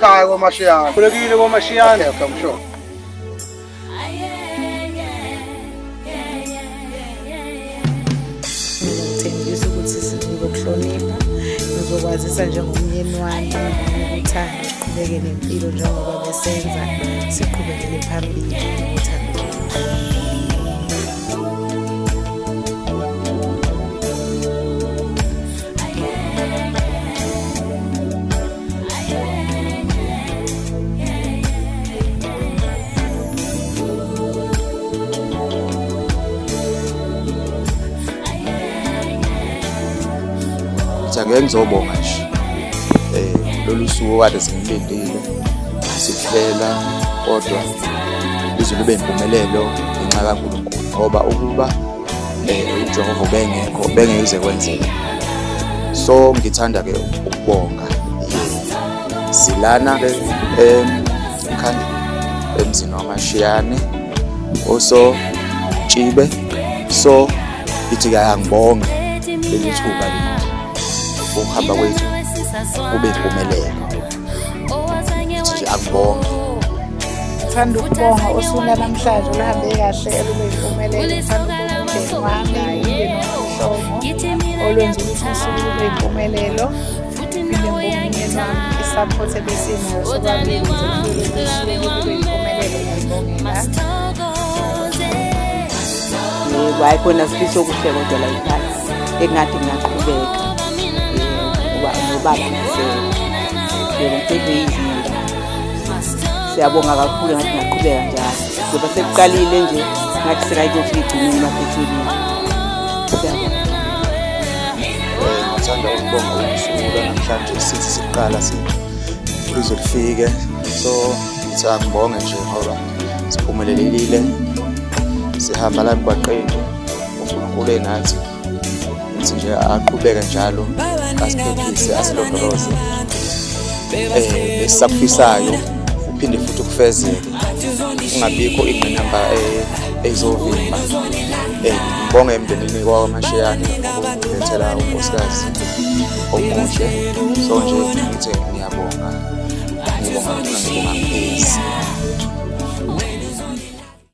Ekhaya koMashiyane. Khulekile koMashiyane. Okay, okay, I'm sure. Ngithembisa ukuthi ngizokuhlonipha, ngizokwazisa njengomyeni wami, ngikuthande, siqhubeke nempilo njengoba besenza, siqhubekele phambili ngothando lwethu. Ngithi angeke ngizobonga nje lolu suku kade singilindile sihlela, kodwa lize libe impumelelo ngenxa kaNkulunkulu, ngoba ukuba uJehova ubengekho bengeke kwenzeke. So ngithanda ke ukubonga silana ke eMkhandlu emzini waMashiyane oso Tshibe, so ithi ke angibonge leli thuba leli ukuhamba kwethu kube impumelelo. Ngithi nje angibonge. Ngithanda ukubonga usuku lwanamhlanje oluhambe kahle, olube yimpumelelo. Ngithanda ukubonga umndeni wami, umndeni wamaMhlongo olwenza ukuthi usuku lube yimpumelelo. Phinde ngibonge umyeni wami, i-support ebesinayo sobabili ukuze kufike lolu suku lube yimpumelelo, ngiyalibongela. Yebo, hhayi khona sifisa okuhle kodwa la ekhaya engathi ngingaqhubeka. Yebo, ngoba nobaba ngasekho. Yebo, ngiphethwe yizinyo njalo. Siyabonga kakhulu, ngathi ngaqhubeka njalo. Ngoba sekuqalile nje, ngathi sekayikofika igcineni emaphethelweni. Siyabonga. Ngithanda ukubonga usuku lwanamhlanje, sithi siqala luze lufike. So ngithi angibonge nje ngoba siphumelelile, sihamba la emgwaqeni, uNkulunkulu enathi. Ngithi nje aqhubeke njalo, asiphephise, asilondoloze, lesisakufisayo uphinde futhi kufezeke, kungabikho ingqinamba ezovimba. Ngibonge emndenini kwaMashiyane ngokulethela unkosikazi omuhle. So nje ngithi ngiyabonga, ngibonga, ngibonga ngiphezi.